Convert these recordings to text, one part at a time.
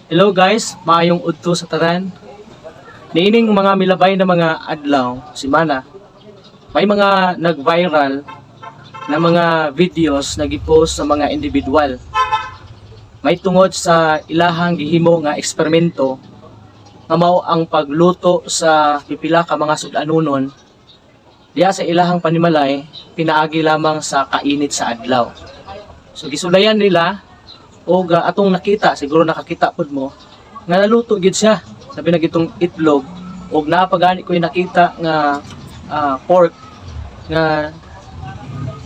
Hello guys, maayong udto sa tanan. Niining mga milabay na mga adlaw, semana, may mga nag-viral na mga videos na gipost sa mga individual. May tungod sa ilahang gihimo nga eksperimento nga mao ang pagluto sa pipila ka mga sud-anunon diha sa ilahang panimalay, pinaagi lamang sa kainit sa adlaw. So gisulayan nila og atong nakita, siguro nakakita pud mo nga naluto gid siya. Sabi na gitong itlog og napagani ko yung nakita nga pork nga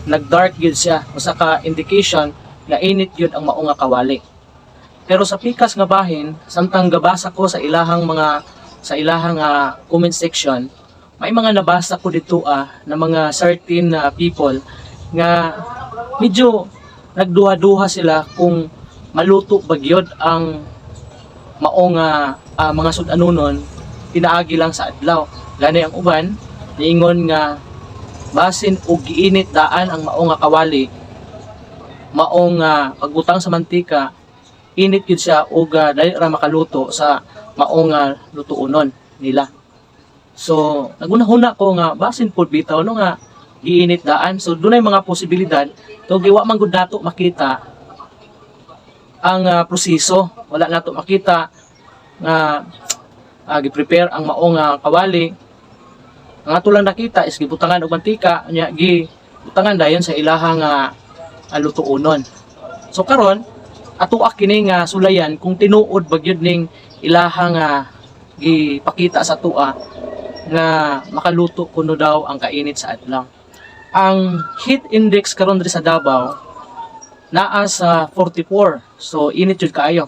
nag-dark gid siya, usa ka indication nga init gyud ang mao nga kawali. Pero sa pikas nga bahin, samtang gabasa ko sa ilahang mga sa ilahang comment section, may mga nabasa ko dito na mga certain na people nga medyo nagduha-duha sila kung maluto ba gyud ang maong mga sud-anunon pinaagi lang sa adlaw. Gani ang uban niingon nga basin og giinit daan ang maong nga kawali, maong pagbutang sa mantika, init gyud siya ug dali ra makaluto sa maong lutuonon nila. So nagunahuna ko nga basin pud bitaw no nga giinit daan. So dunay mga posibilidad to giwa man gud nato makita ang proseso. Wala nato makita nga gi-prepare ang maong kawali. Ang ato lang nakita is gibutangan og mantika, nya gibutangan dayon sa ilahang lutuonon. So karon ato kini nga sulayan kung tinuod ba gyud ning ilahang gipakita sa tua nga makaluto kuno daw ang kainit sa adlaw. Ang heat index karon diri sa Davao naa sa 44. So init jud kaayo.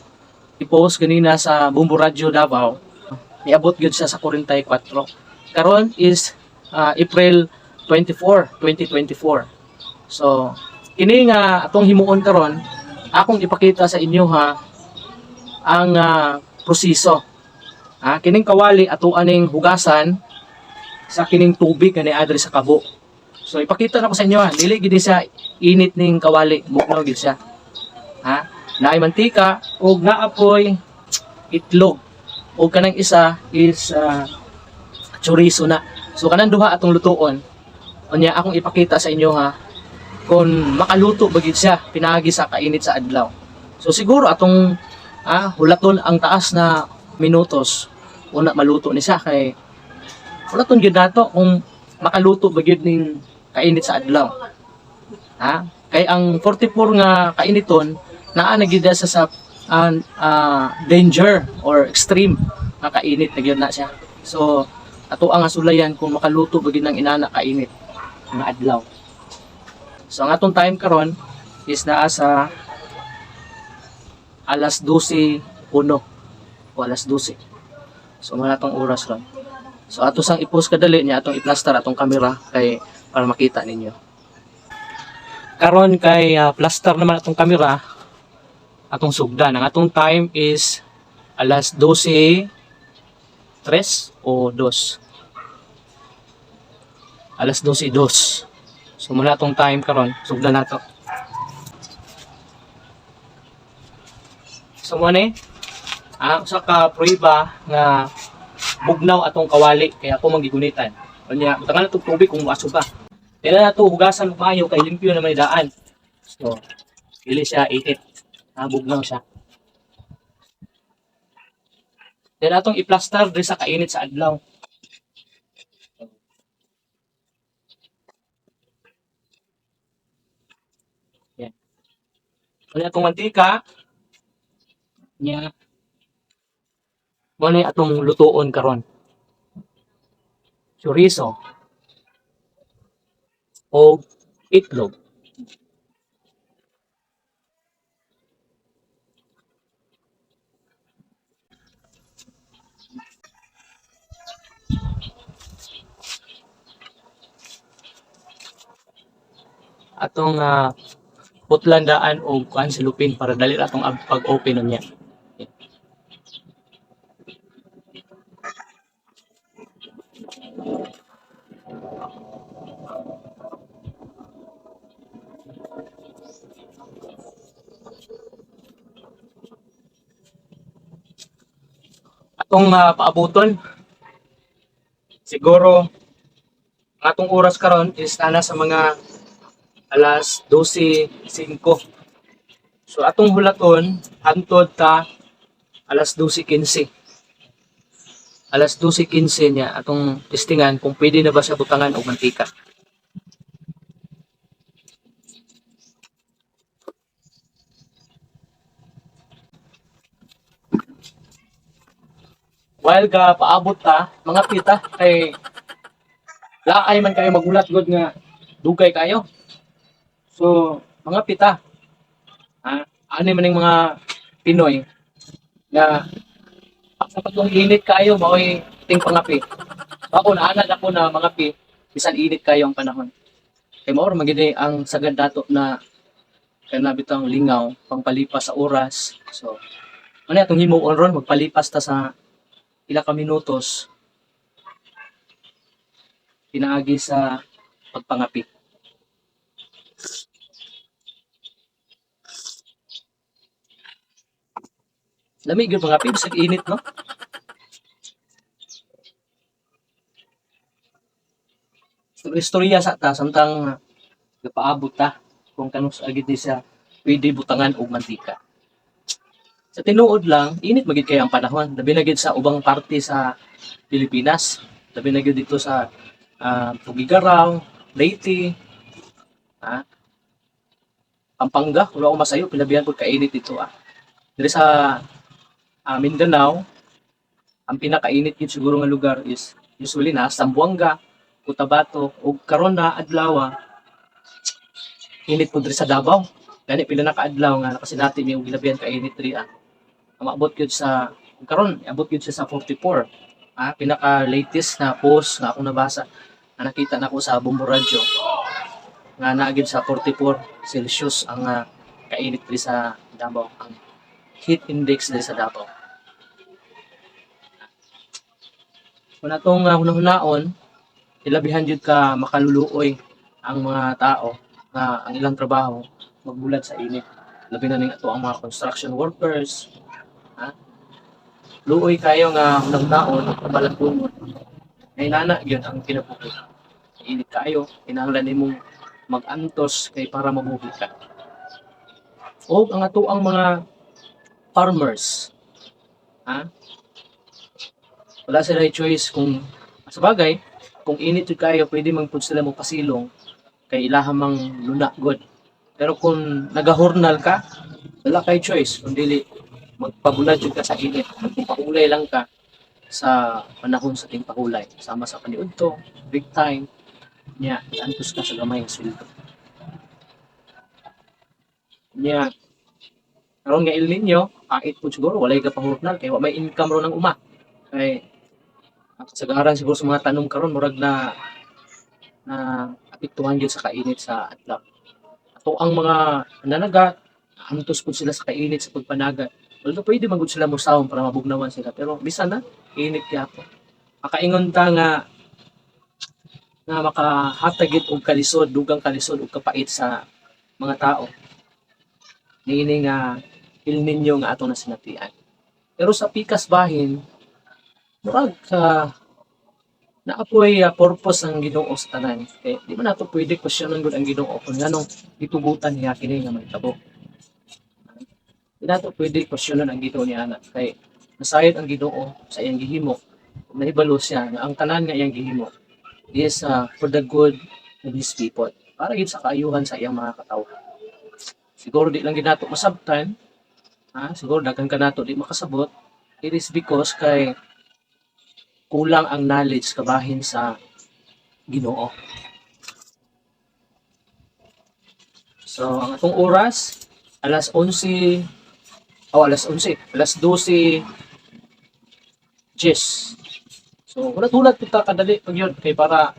I-post ganina sa Bumbo Radio Davao, niabot gyud siya sa 44. Karon is April 24, 2024. So kini nga atong himuon karon, akong ipakita sa inyo ha ang proseso. Kining kawali ato aning hugasan sa kining tubig nga niadri sa kabo. So ipakita na ko sa inyo ha, dili gid siya init ning kawali, bugnaw gid siya. Ha? Naay mantika ug naapoy itlog. Ug kanang isa is chorizo na. So kanang duha atong lutuon. Unya akong ipakita sa inyo ha kung makaluto ba gid siya pinaagi sa kainit sa adlaw. So siguro atong hulaton ang taas na minutos una maluto ni siya, kay hulaton gyud nato kung makaluto ba gyud ning kainit sa adlaw. Ha? Kay ang 44 nga kainiton naa na gyud sa danger or extreme nga kainit na gyud na siya. So ato ang sulayan kung makaluto ba gyud ng inana kainit nga adlaw. So ang atong time karon is naa sa alas 12:01 o alas 12. So mga atong oras ron. So ato sang i-post kadali niya, atong i-plaster atong kamera kay para makita ninyo. Karon kay plaster naman atong kamera, atong sugdan. Ang atong time is alas 12:03 o 2. Alas 12:02. So muna atong time karon, sugdan nato. So mo ni usa ka prueba nga bugnaw atong kawali kaya ako manggigunitan. Unya, butangan nato tubig kung muaso pa. Dili na nato hugasan og maayo kay limpyo naman ni daan. So, dili siya init. Bugnaw siya. Then atong i-plaster diri sa kainit sa adlaw. Yan. Unya atong mantika. Nya. Mo ni atong lutuon karon. Chorizo o itlog. Atong putlan daan og kuan silupin para dali ra atong pag-open niya. Itong paabuton, siguro ang atong oras karon is ana sa mga alas 12:05. So atong hulaton hantod ta alas 12:15. Alas 12:15 niya atong testingan kung pwede na ba siya butangan og mantika. While ga paabot ta, mga pita kay laay man kayo magulat gud nga dugay kayo. So, mga pita. Ha? Ano man yung mga Pinoy nga sa pagkong init kayo mao'y ting pangapi. So, ako naanad ako na mga pi bisan init kayo ang panahon. Kay mao ra man gid ang sagad nato na kana bitang lingaw pangpalipas sa oras. So, ano atong himuon ron, magpalipas ta sa ila ka minutos pinaagi sa pagpangapi. Lami gyud pangapi bisag init, no? Istorya sa ta samtang gapaabot ta kung kanus agid ni siya pwede butangan og mantika. Sa tinuod lang, init magid kayo ang panahon. Labi na gid sa ubang parte sa Pilipinas. Labi na gid dito sa Tuguegarao, Leyte, ha? Pampanga, wala ko masayo, pinabihan po kainit dito ah. Diri sa Mindanao, ang pinakainit gid siguro nga lugar is usually na Zamboanga, Cotabato, ug karon na adlaw init po diri sa Davao. Gani pila na kaadlaw nga nakasinati mi og gilabihan kainit diri ah. Maabot gyud sa karon, abot gyud siya sa 44. Ah, pinaka latest na post nga akong nabasa na nakita nako sa Bombo Radyo nga naa gyud sa 44 Celsius ang kainit diri sa Davao, ang heat index diri sa Davao. Kung atong hunahunaon, ilabihan jud ka makaluluoy ang mga tao nga ang ilang trabaho magbulad sa init. Labi na ning ato ang mga construction workers. Ha? Luoy kayo nga hunahunaon kabalantunon. Ay nana gyud ang kinabuhi. Init kayo, kinahanglan nimong mag-antos kay para mabuhi ka. O ang ato ang mga farmers, ha? Wala sila choice kung sa bagay, kung init jud kayo, pwede man pud sila mo pasilong kay ilaha mang luna god. Pero kung nagahurnal ka, wala kay choice kung dili magpabulad jud ka sa init. Magpahulay lang ka sa panahon sa tingpahulay. Sama sa kaniudto, big time, nya antos ka sa gamay nga sweldo. Nya karon nga El Niño, pait po siguro walay ka pahurnal kay wa may income ron ang uma. Kay ang kasagaran siguro sa mga tanom karon murag na na apektuhan gyud sa kainit sa adlaw. Ato ang mga nanagat, antos pud sila sa kainit sa pagpanagat. Although pwede man gud sila mosawom para mabugnawan sila, pero bisan na init gyapon. Makaingon ta nga nga makahatag gid og kalisod, dugang kalisod ug kapait sa mga tao. Niini nga El Niño nga atong nasinatian. Pero sa pikas bahin, murag sa naapoy purpose ang Ginoo sa tanan. Kay di man nato pwede questionon gud ang Ginoo kung nganong gitugutan niya kini nga mahitabo. Di nato pwede questionon ang Ginoo niya ana kay nasayod ang Ginoo sa iyang gihimo. Ug nahibalo siya nga ang tanan nga iyang gihimo is for the good of his people. Para gid sa kaayuhan sa iyang mga katawhan. Siguro di lang gid nato masabtan, ha? Siguro daghan ka nato di makasabot. It is because kay kulang ang knowledge kabahin sa Ginoo. So, ang atong oras, alas 11, oh, alas 11, alas 12, Yes. So, hulat-hulat kita kadali pag yun, kay para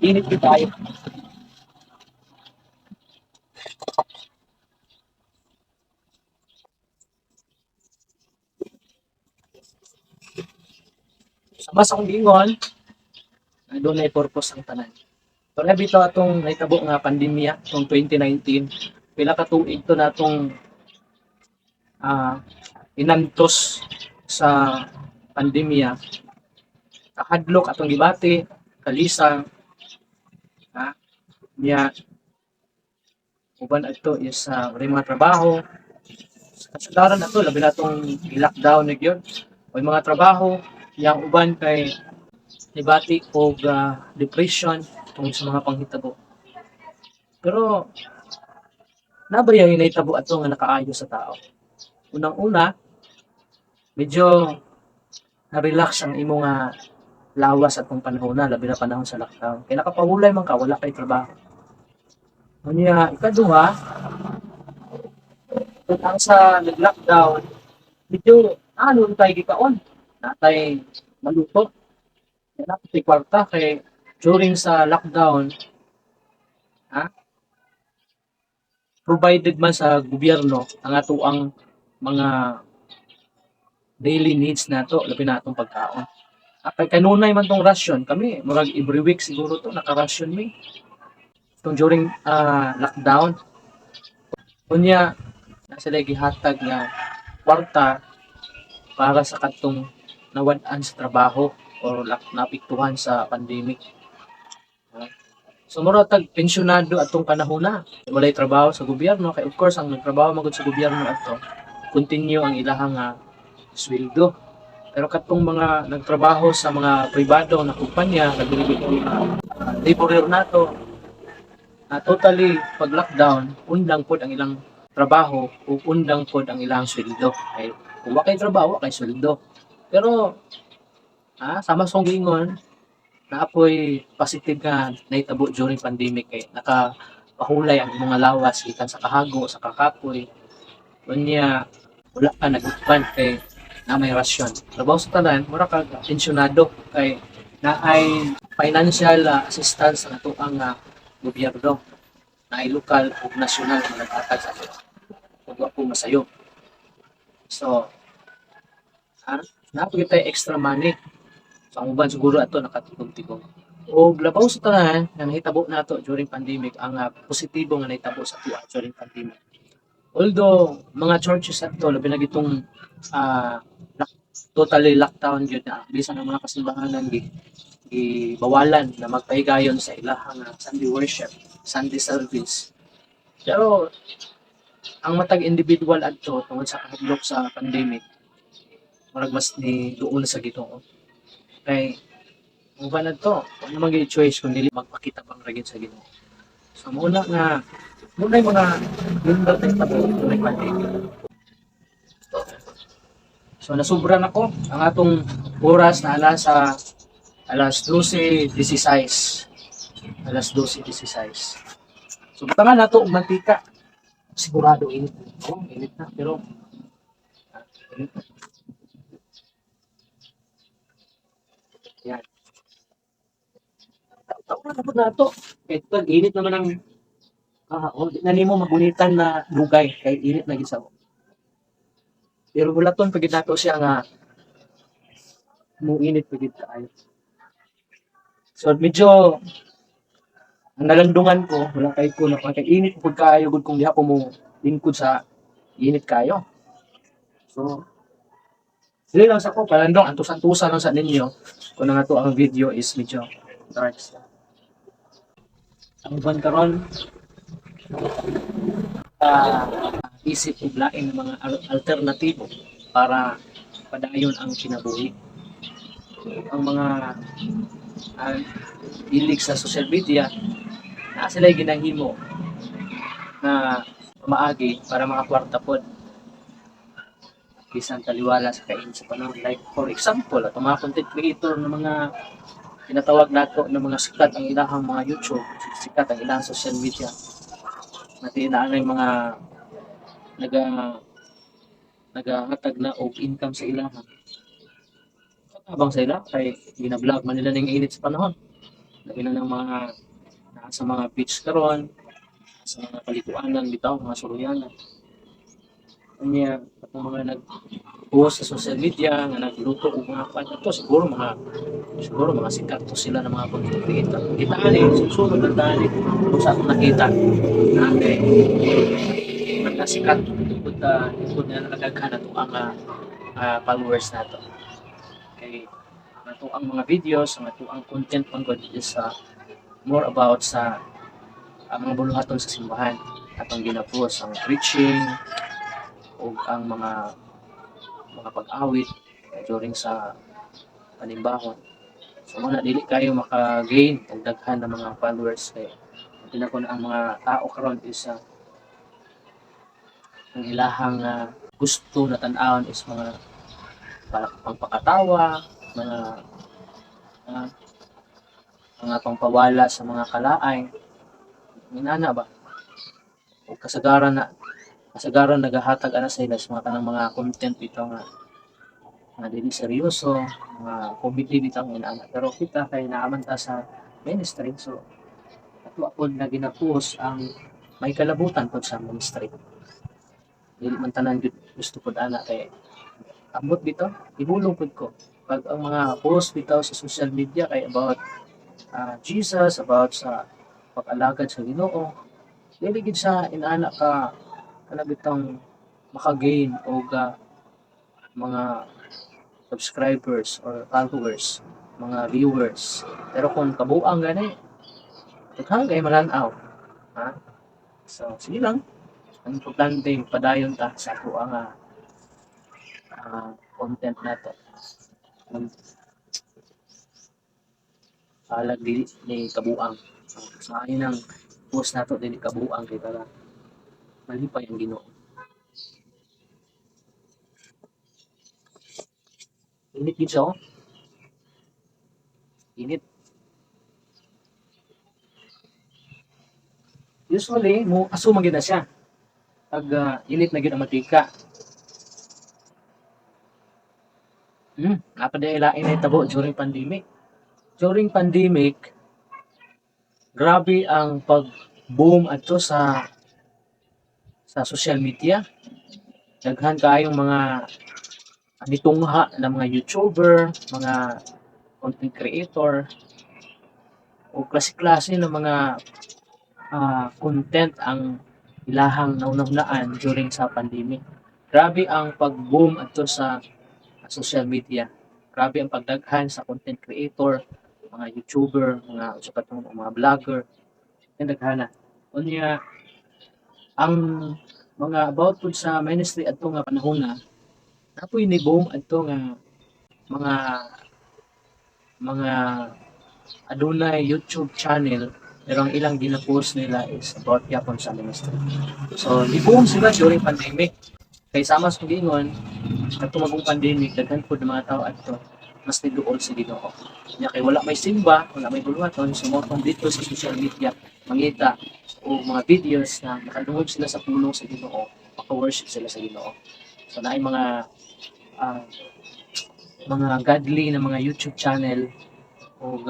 init kita tayo. Sama sa akong giingon, doon ay purpose ang tanan. Pero bitaw atong nahitabo nga pandemya itong 2019, pila ka tuig to natong inantos sa pandemya, kahadlok atong gibati, kalisang, ha? Nya uban adto is walay mga trabaho. Sa kasagaran ato, labi na atong i-lockdown na gyud. Way mga trabaho, yang uban kay nibati og depression tungod sa mga panghitabo. Pero nabaya nahitabo ato nga nakaayo sa tao. Unang-una, medyo na-relax ang imong lawas atong panahon na, labi na panahon sa lockdown. Kay nakapahulay man ka, wala kay trabaho. Unya, ikaduha, kung ang sa nag-lockdown, medyo ano tayo gikaon, natay maluto. Kaya napay kwarta kay during sa lockdown, ha, provided man sa gobyerno ang atoang mga daily needs nato, labi na atong pagkaon. Kay kanunay man tong ration kami, murag every week siguro to naka-ration mi. Tong during lockdown. Unya na sila gihatag nga kwarta para sa katong nawad-an sa trabaho or naapektuhan sa pandemic. So mura tag pensyonado atong panahon na. Walay trabaho sa gobyerno kay of course ang nagtrabaho magud sa gobyerno ato continue ang ilahang sweldo. Pero katong mga nagtrabaho sa mga pribado na kumpanya, labi na mga laborer nato, na totally pag lockdown, undang pod ang ilang trabaho ug undang pod ang ilang sweldo. Kay kung wa kay trabaho, wa kay sweldo. Pero sama sa giingon, naapoy positive nga nahitabo during pandemic kay nakapahulay ang mga lawas gikan sa kahago, sa kakapoy. Unya wala ka nagutban kay na may rasyon. Trabaho sa tanan, mura ka pensyonado kay naay financial assistance sa atoang gobyerno, naay lokal ug nasyonal nga naghatag sa ato ug wa po masayo. So, naa po kitay extra money. So, ang uban siguro ato nakatigom-tigom. Og labaw sa tanan nga nahitabo nato during pandemic, ang positibo nga nahitabo sa atoa during pandemic. Although mga churches adto, labi na gitong totally lockdown gyud na bisan ang mga kasimbahanan gi gibawalan na magpahigayon sa ilahang Sunday worship, Sunday service. Pero ang matag individual adto, tungod sa kahadlok sa pandemic, murag mas ni duol sa Ginoo. Kay uban adto, wala man gyud choice kun dili magpakita bang ra gyud sa Ginoo. So muna nga muna yung mga nindot na hitabo during pandemic. So nasubra na ko ang atong oras na alas sa alas 12:16. Alas 12:16. So butangan nato og mantika. Sigurado init. Oh, init na pero init na. Yan. Tao na po nato. Kay total init naman ang oh, di na nimo magunitan na lugay kay init na gid sa. Pero hulaton pag nato siya nga muinit pag gid kaayo. So medyo ang nalandungan ko, wala kay ko na kay init pud kaayo gud kung diha ko mo lingkod sa init kayo. So dili lang sa ko palandong, antusan-tusan lang sa ninyo kung nga to ang video is medyo dark siya. Ang uban karon isip og lain ng mga alternatibo para padayon ang kinabuhi. Ang mga ilig sa social media na sila ginahimo na maagi para makakwarta pod bisan taliwala sa kain sa panahon. Like for example, atong mga content creator na mga tinatawag nato na mga sikat ang ilahang mga YouTube, sikat ang ilahang social media, natin na ang mga nagahatag na og income sa ilaha. Katabang sa ila kay gina-vlog man nila ning init sa panahon. Labi na ng mga nasa mga beach karon, sa mga paliguanan bitaw, mga suluyanan. Unya atong mga nag-post sa social media nga nagluto og mga kwan ato, siguro mga sikat to sila ng mga content creator. Kita ani susunod na dali kung sa akong nakita na kay nagkasikat tungkol tungkol na nakadaghan ato ang followers nato. Kay ato ang mga videos, ang ato ang content man gud is more about sa mga buluhaton sa simbahan. Atong gina-post ang preaching ug ang mga pag-awit during sa panimbahon. So mao na, dili kayo maka-gain og daghan na mga followers kay pinakon ang mga tao karon is ang ilahang gusto na tan-awon is mga para pangpakatawa, mga pangpawala sa mga kalaay. Inana ba? O kasagaran nagahatag ana sa ila sa mga kanang mga content bitaw nga mga dili seryoso, mga comedy bitaw inana. Pero kita kay naaman ta sa ministry, so ato pod na gina-post ang may kalabutan pod sa ministry. Dili man tanan gyud gusto pod ana kay ambot bitaw, ibulong pod ko. Pag ang mga post bitaw sa social media kay about Jesus, about sa pag-alagad sa Ginoo, dili gid sa inaana ka kana bitong maka-gain og mga subscribers or followers, mga viewers. Pero kung kabuang gani, daghan kay malan-aw. Ha? So, sige lang. Ang importante, padayon ta sa ato ang content nato. Alag dili ni kabuang. Sa so, ang post nato dili kabuang kay para malipay ang Ginoo. Init gid siya, oh. Init. Usually, mo aso man gyud na siya. Pag init na gyud ang mantika. Napadailain na itabo during pandemic. During pandemic, grabe ang pag-boom adto sa social media. Daghan kaayong mga nitungha na mga YouTuber, mga content creator, o klase-klase ng mga content ang ilahang naunahunaan during sa pandemic. Grabe ang pag-boom adto sa social media. Grabe ang pagdaghan sa content creator, mga YouTuber, mga unsa pa tong mga vlogger, ang daghana. Unya ang mga about pud sa ministry adto nga panahona, napoy ni boom adto nga mga adunay YouTube channel pero ang ilang gina-post nila is about yapon sa ministry. So, ni-boom sila during pandemic. Kay sama sa giingon, kadtong magong pandemic, daghan pud ng mga tao adto mas niduol sa Ginoo. Nya kay wala may simba, wala may buluhaton, so mao tong dito sa social media mangita og mga videos na makadungog sila sa pulong sa Ginoo, maka-worship sila sa Ginoo. So naay mga godly na mga YouTube channel o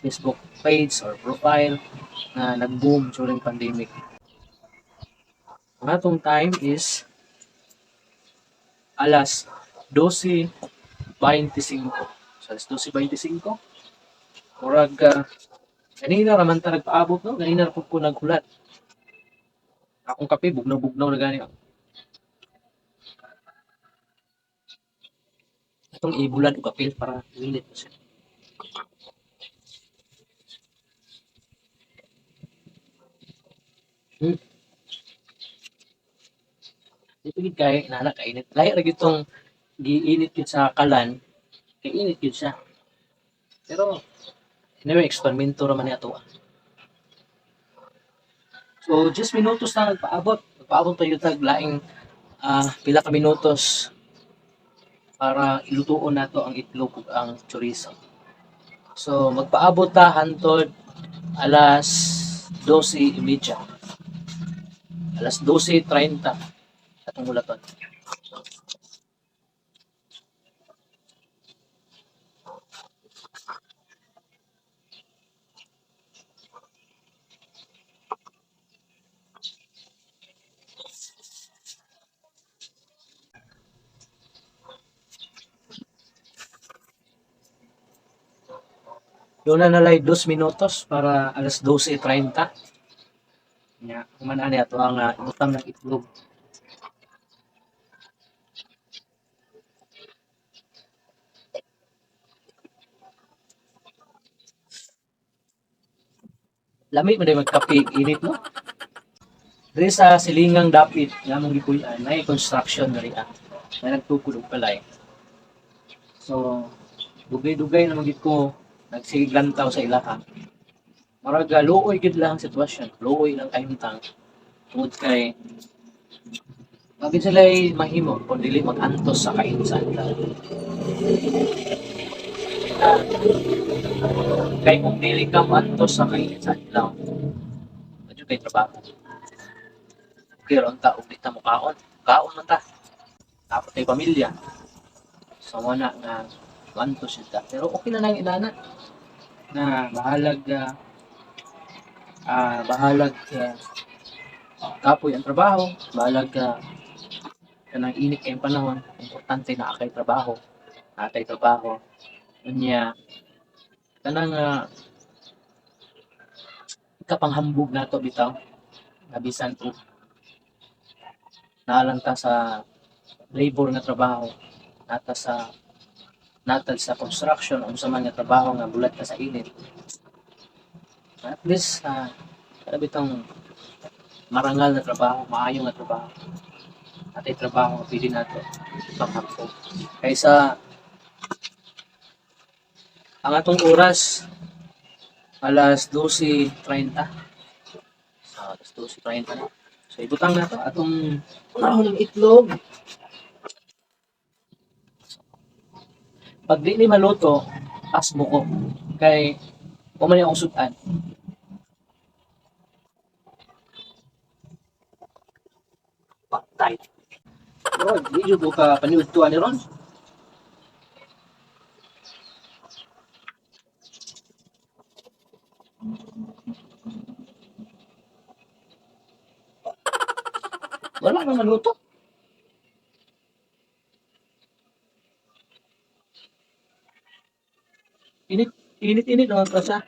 Facebook page or profile na nag-boom during pandemic. Ang atong time is alas 12:25. So, alas 12:25. Murag, ganina raman ta nagpaabot, no? Ganina ra pud ko naghulat. Akong kape, bugnaw-bugnaw na gani. Atong ibulan og kapil para minit na siya. Dito gid kay inana kainit. Lahi ra gyud tong giinit gyud sa kalan, kay init gyud siya. Pero anyway, eksperimento ra man ni ato. So 10 minutos na nagpaabot. Nagpaabot pa gyud tag laing pila ka minutos para ilutuon nato ang itlog ug ang chorizo. So magpaabot ta hantod alas 12:30. Alas 12:30 atong hulaton. Doon na nalay 2 minutos para alas 12:30. Nya, human ani ato ang ibutang ng itlog. Lami man day magkape init, no? Diri sa silingang dapit nga among gipuy-an, may construction diri ah. May nagtukod og balay. So, dugay-dugay naman gid ko nagsigig lantaw sa ilaha. Murag luoy gid lang ang sitwasyon, luoy lang kahimtang tungod kay bakit sila mahimo kung dili mag-antos sa kainit sa adlaw. Kay kung dili ka moantos sa kainit sa adlaw, medyo kay trabaho. Okay ra unta og di ta mokaon. Kaon man ta. Tapos kay pamilya. So mo na nga moantos jud ta. Pero okay na nang inana na bahalag kapoy ang trabaho, bahalag kanang init kayong panahon, importante na akay trabaho, atay trabaho. Unya kanang kapanghambog nato bitaw nga bisan og naa lang ta sa labor nga trabaho, nata sa natad sa construction, unsa man nga trabaho nga bulat ka sa init. At least kana bitong marangal na trabaho, maayo nga trabaho. Atay trabaho nga pwede nato panghambog. Kaysa ang atong oras alas 12:30. So, alas 12:30 na. So, ibutang na to atong unahon ng itlog. Pag di ni maluto, pasmo ko. Kay, wa man akong sudan. Patay. Bro, di jud ko ka paniudtuan ni ron. Wala nang maluto. Init, init, init naman pa siya.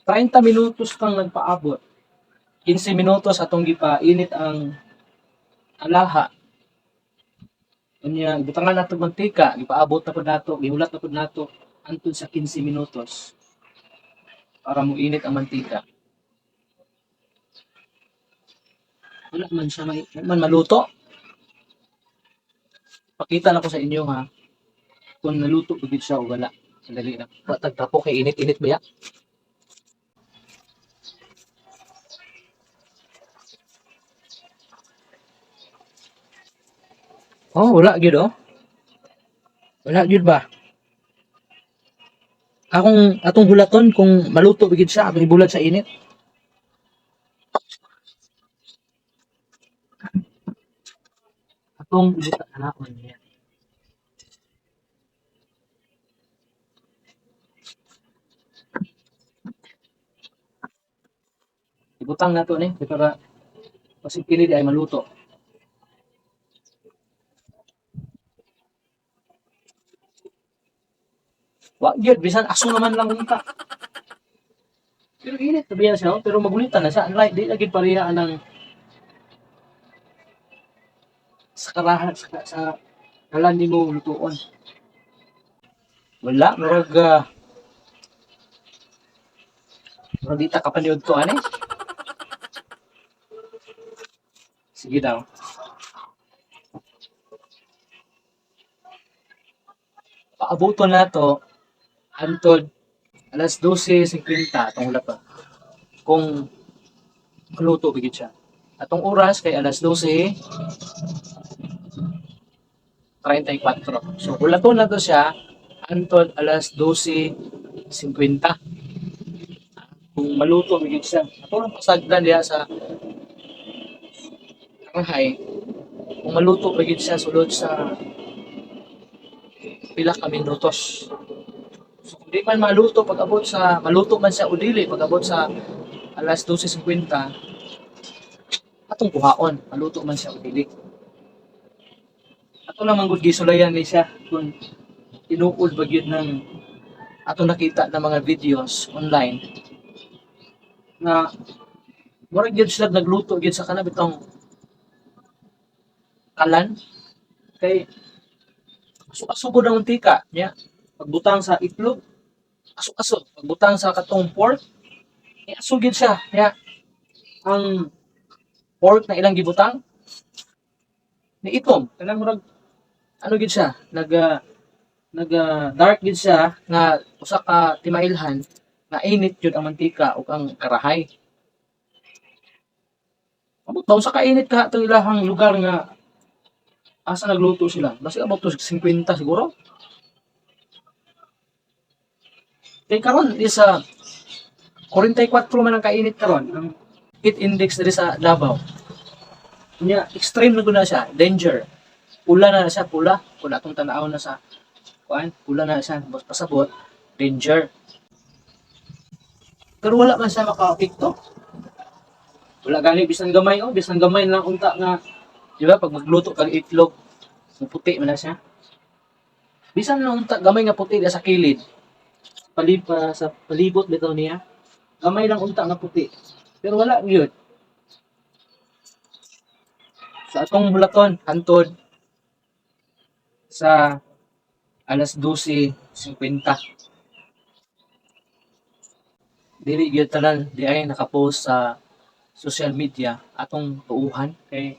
30 minutos kang nagpaabot. 15 minutos atong gipainit ang alaha. Unya, butangan nato mantika, gipaabot na pud nato, gihulat na pud nato antud sa 15 minutos para mo init ang mantika. Wala man siya may, wala man maluto. Pakita na ko sa inyo ha kung naluto ba gid siya o wala. Sandali lang. Wa tagtapo kay init-init ba ya? Oh, wala gyud oh. Wala gyud ba? Akong atong hulaton kung maluto ba gid siya atong ibulag sa init. Atong ibutan niya. Ibutang nato ni para kasi pili di ay maluto. Wa gyud bisan aso naman lang unta. Pero init na biya siya, oh, pero magulitan na siya. Unlike di na gyud pareha anang sa karahan sa kalan nimo lutuon. Wala murag murag di ta kapaniud to ani. Sige daw. Paabuton na to antod alas 12:50 atong hulaton. Kung maluto ba gid siya. Atong oras kay alas 12:34. So hulaton na to siya antod alas 12:50. Kung maluto ba gid siya. Ato lang pasagdan diha sa karahay. Kung maluto ba gid siya sulod sa pila ka minutos. So kung di man maluto pag abot sa maluto man siya o dili pag abot sa alas 12:50, atong kuhaon maluto man siya o dili. Ato lang man gud gisulayan ni siya kung tinuod ba gyud ng ato nakita na mga videos online na murag gyud sila nagluto gyud sa kana bitong kalan kay aso-aso gud ang mantika niya. Pagbutang sa itlog, aso-aso. Pagbutang sa katong pork, Niasog gyud siya. Kaya ang pork na ilang gibutang ni itom, kanang murag ano gyud siya, nag dark gyud siya nga usa ka timailhan nga init gyud ang mantika ug ang karahay. Abot ba unsa ka init ka itong ilahang lugar nga asa nagluto sila? Basi abot to 50 siguro. Kay karon is 44 man ang kainit karon ang heat index diri sa Davao. Nya extreme na gud na siya, danger. Pula na siya, pula. Pula atong tan-aw na sa kuan, pula na siya, pasabot, danger. Pero wala man siya maka-apekto. Wala gani, bisan gamay oh, bisan gamay lang unta nga, di ba, pag magluto kag itlog, puti man na siya. Bisan lang unta gamay nga puti sa kilid. Sa palibot bitaw niya. Gamay lang unta nga puti. Pero wala gyud. Sa atong hulaton, hantod sa alas 12:50. Dili gyud tanan di ay nakapost sa social media atong tuuhan, kay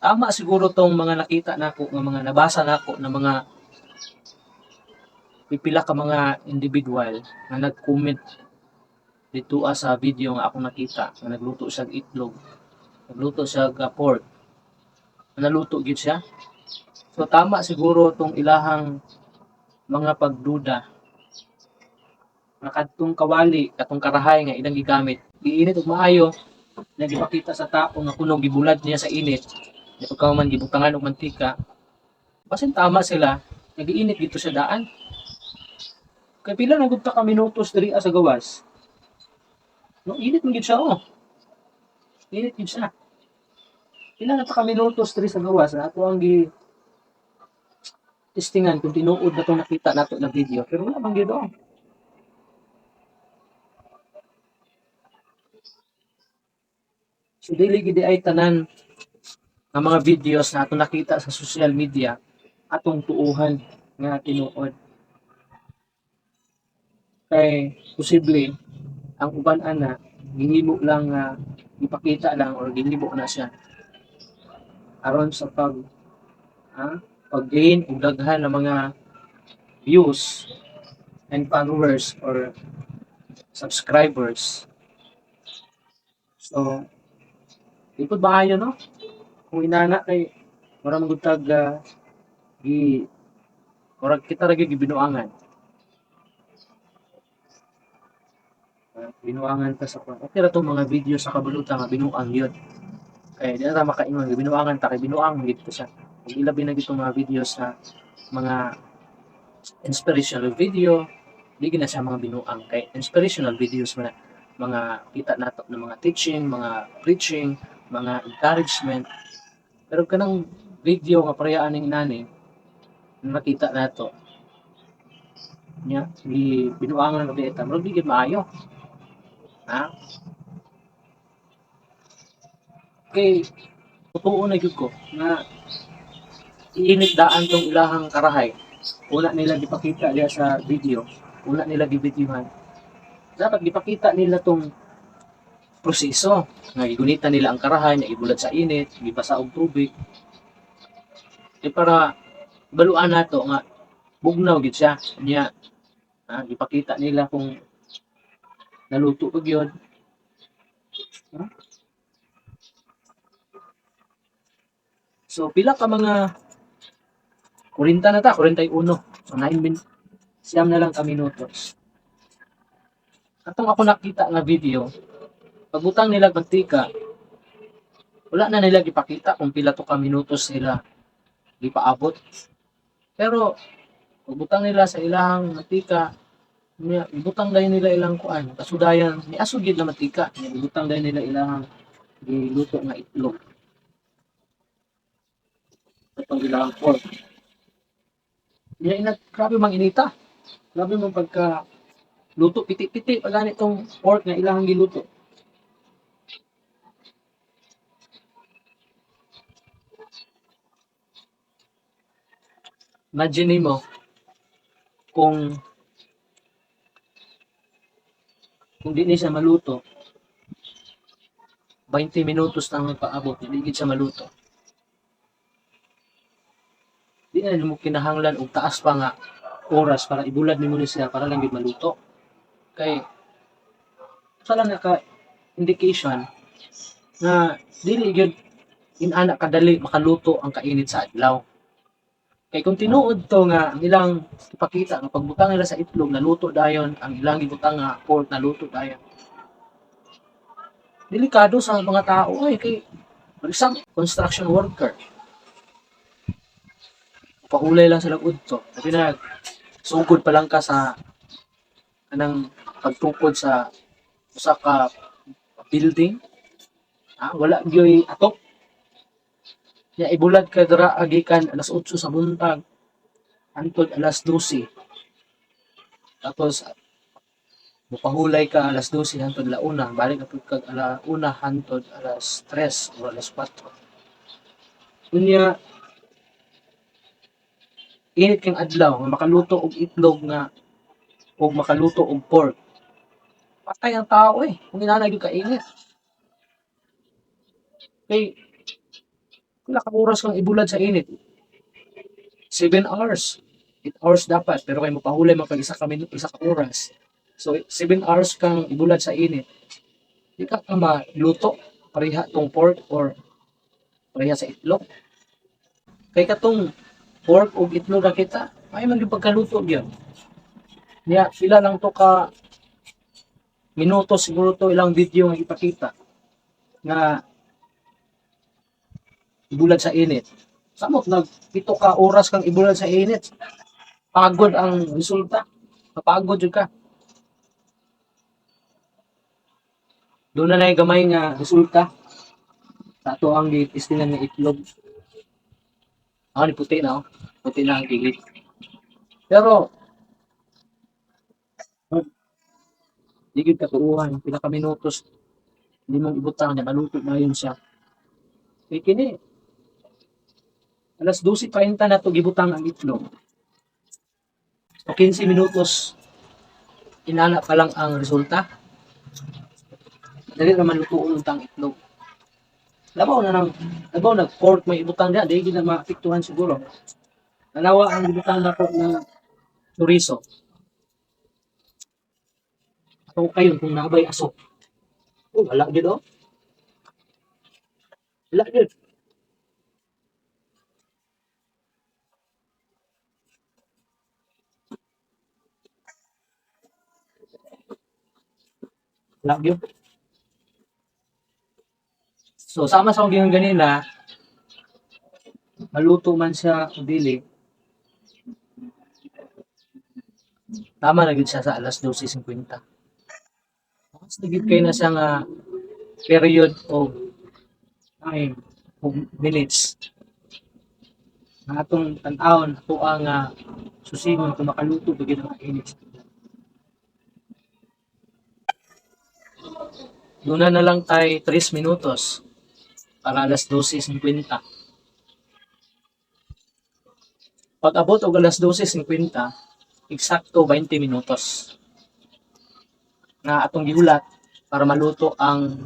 tama siguro tong mga nakita nako nga mga nabasa nako na mga pipila ka mga individual nga nag-comment dito sa video nga akong nakita nga nagluto siya og itlog, nagluto siya og pork, naluto gyud siya. So tama siguro tong ilahang mga pagduda nga kadtong kawali, katong karahay nga ilang gigamit, giinit og maayo, nagipakita sa tao nga kuno gibulad niya sa init, di pagka man gibutangan og mantika. Basin tama sila, nagiinit dito sa daan. Kay pila na gud ta ka minutos diri sa gawas. No, init man gid siya oh. Init gid siya. Pila na ta ka minutos diri sa gawas na ato ang gi testingan kung tinuod na itong nakita nato na video. Pero wala man gid oh. So dili gid ay tanan nga mga videos na atong nakita sa social media atong tuuhan nga tinuod. Kay posible ang uban ana gihimo lang nga ipakita lang or gihimo na siya aron sa pag-gain og daghan ng mga views and followers or subscribers. So di pud maayo, no? Kung inana kay mura man gud tag gi murag kita ra gyud gibinuangan. Binuangan ta sa kuan. Okay ra tong mga video sa kabulutan nga binuang yun. Kay di na ta makaingon nga binuangan ta kay binuang gid to siya. Ug ilabi na gid tong mga videos sa mga inspirational video, di gid na siya mga binuang kay inspirational videos man na, mga kita nato ng mga teaching, mga preaching, mga encouragement. Pero kanang video nga pareha aning nani nakita nato nya gi binuangan na ta, murag di gid maayo. Ha? Kay totoo na gyud ko nga iinit daan tong ilahang karahay. Una nila gipakita diya sa video, una nila gibidyohan. Dapat gipakita nila tong proseso nga gigunitan nila ang karahay, nga ibulad sa init, gibasa og tubig. Di para baluan nato nga bugnaw gid siya. Nya gipakita nila kung naluto pa gyud. Ha? So pila ka mga 40 na ta, 41. So 9 min siyam na lang ka minutos. Katong ako nakita nga video, pagbutang nila mantika, wala na nila gipakita kung pila to ka minutos nila gipaabot. Pero pagbutang nila sa ilang mantika, ibutang dayon nila ilang kuan, kasudayan ni asog gid na mantika, ibutang dayon nila ilang giluto nga itlog. Atong ilang pork. Niya ina, grabe mang inita. Grabe mang pagka luto, piti-piti pa gani tong pork nga ilang giluto. Imagine mo kung Kung di ni siya maluto, 20 minutos nang magpaabot, di gid siya maluto. Di na nimo kinahanglan og taas pa nga oras para ibulad nimo ni siya para lang gid maluto. Kay usa lang na ka indication na dili gyud inana kadali makaluto ang kainit sa adlaw. Kay kung tinuod to nga ang ilang ipakita nga pagbutang nila sa itlog naluto dayon, ang ilang gibutang nga pork naluto dayon. Delikado sa mga tao ay kay, for example, construction worker. Pahulay lang sila udto. Sabi na sugod pa lang ka sa kanang pagtukod sa usa ka building, ah, wala gyoy atop. Ya ibulad ka dira agikan alas 8 sa buntag hantod alas 12. Tapos mupahulay ka alas 12 hantod la 1, balik na pud kag ala 1 hantod alas 3 o alas 4. Unya init kang adlaw nga makaluto og itlog nga og makaluto og pork. Patay ang tao eh, kung inana gyud kainit. Kay pila ka oras kang ibulad sa init? 7 hours. 8 hours dapat, pero kay mopahulay man kag isa ka oras. So 7 hours kang ibulad sa init. Di ka ka maluto pareha tong pork or pareha sa itlog. Kay katong pork ug itlog na kita, ay man gyud pagkaluto gyud. Niya pila lang to ka minuto siguro to ilang video nga ipakita nga ibulad sa init. Samot nag 7 ka oras kang ibulad sa init. Pagod ang resulta. Mapagod jud ka. Doon na gamay nga resulta sa ato ang gitistingan nga itlog. Ah, ni puti na oh. Puti na ang gigit. Pero di gyud katuuhan, pila ka minutos nimong ibutang niya maluto na yun siya. Kay kini alas 12:30 na to gibutang ang itlog. So 15 minutos inana pa lang ang resulta. Dali naman lutuon tang itlog. Labaw na nang labaw nag pork may ibutang diha, di gid na maapektuhan siguro. Nanawa ang gibutang nako na chorizo. Ato kayo kung nabay aso. Oh, wala gid oh. Wala gid. Wala gyud. So sama sa akong giingon ganina, maluto man siya o dili, tama na gyud siya sa alas 12:50. Mas na gyud kay na siya nga period of time of minutes nga atong tan-awon ato ang susingon kung makaluto ba gyud ang init. Duna na lang tay 3 minutos para alas 12:50. Pag abot og alas 12:50, eksakto 20 minutos nga atong gihulat para maluto ang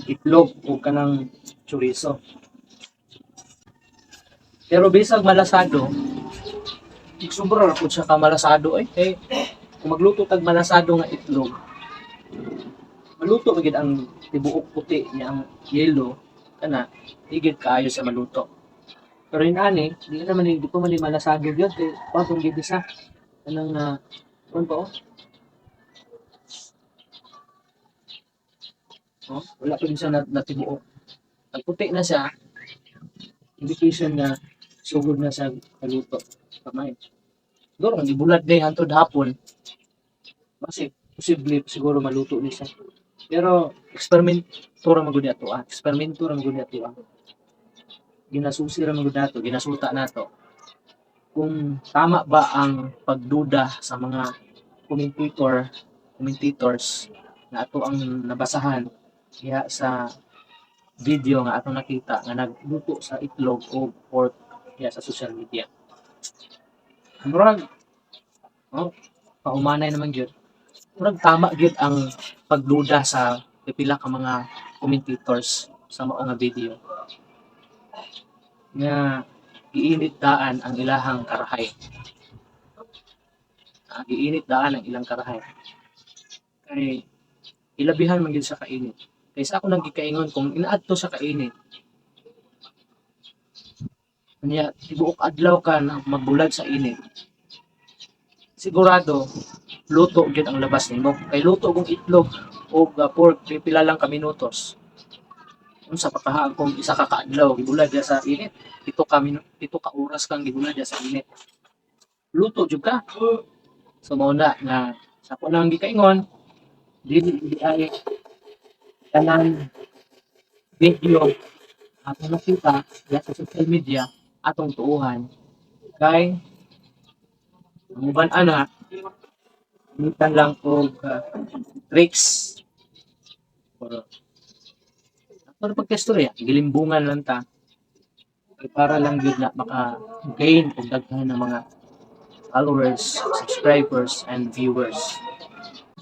itlog o kanang chorizo. Pero bisag malasado, sobra ra pud siya ka malasado eh. Kay kung magluto tag malasado nga itlog, maluto gid ang tibuok puti niya, ang yellow kana di gid kaayo sa maluto. Pero inani, di naman di pa man ni malasado gyud kay kuan gid siya kanang kuan pa oh. Oh, wala pa din siya natibuok. Pag puti na siya, indication na sugod na siya kaluto. Kamay. Siguro kung ibulat day hantod hapon, kasi posible siguro maluto ni siya. Pero eksperimento ra man gud ato ah. Eksperimento ra man gud ato ah. Ginasusi ra man gud nato, ginasuta nato kung tama ba ang pagduda sa mga commentators na ato ang nabasahan diha sa video nga atong nakita nga nagluto sa itlog o pork diha sa social media. Murag oh, pahumanay naman gyud. Murag tama gyud ang pagduda sa pipila ka mga commentators sa mao nga video nga giinit daan ang ilahang karahay. Ah, giinit daan ang ilang karahay. Kay ilabihan man gyud sa kainit. Kay sa ako nang gikaingon, kung inaadto sa kainit, unya tibuok adlaw ka na magbulad sa init, sigurado luto gyud ang labas nimo. Kay luto kung itlog o pork, pipila lang ka minutos. Unsa pa kaha kung isa ka kaadlaw gibulad ya sa init, 7 ka oras kang gibulad ya sa init, luto jud ka. So mao na nga sa ako nang gikaingon, dili di ay tanan video atong nakita diya sa social media atong tuuhan, kay ang uban ana gamitan lang og tricks or pero pagka-istorya, gilimbungan lang ta kay para lang gyud na maka-gain og daghan ng mga followers, subscribers, and viewers.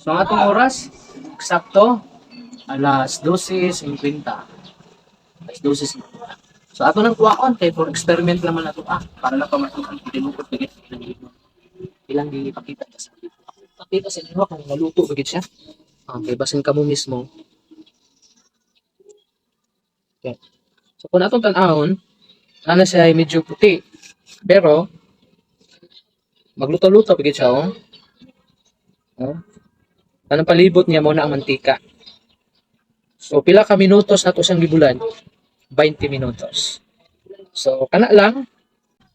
So ang atong oras, eksakto, alas 12:50. Alas 12:50. So ato nang kuwaon kay for experiment naman nato ah, para lang pamatukan kung tinuod ba gyud ilang gipakita sa video. Pakita sa inyo kung naluto ba gyud siya. Okay, basin kamo mismo. Okay. So kung atong tan-awon, ana siya ay medyo puti. Pero magluto-luto pa gyud siya oh. Oh. Anong palibot niya mo na ang mantika. So pila ka minutos nato siyang gibulad? 20 minutos. So kana lang.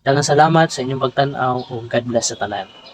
Daghang salamat sa inyong pagtan-aw ug God bless sa tanan.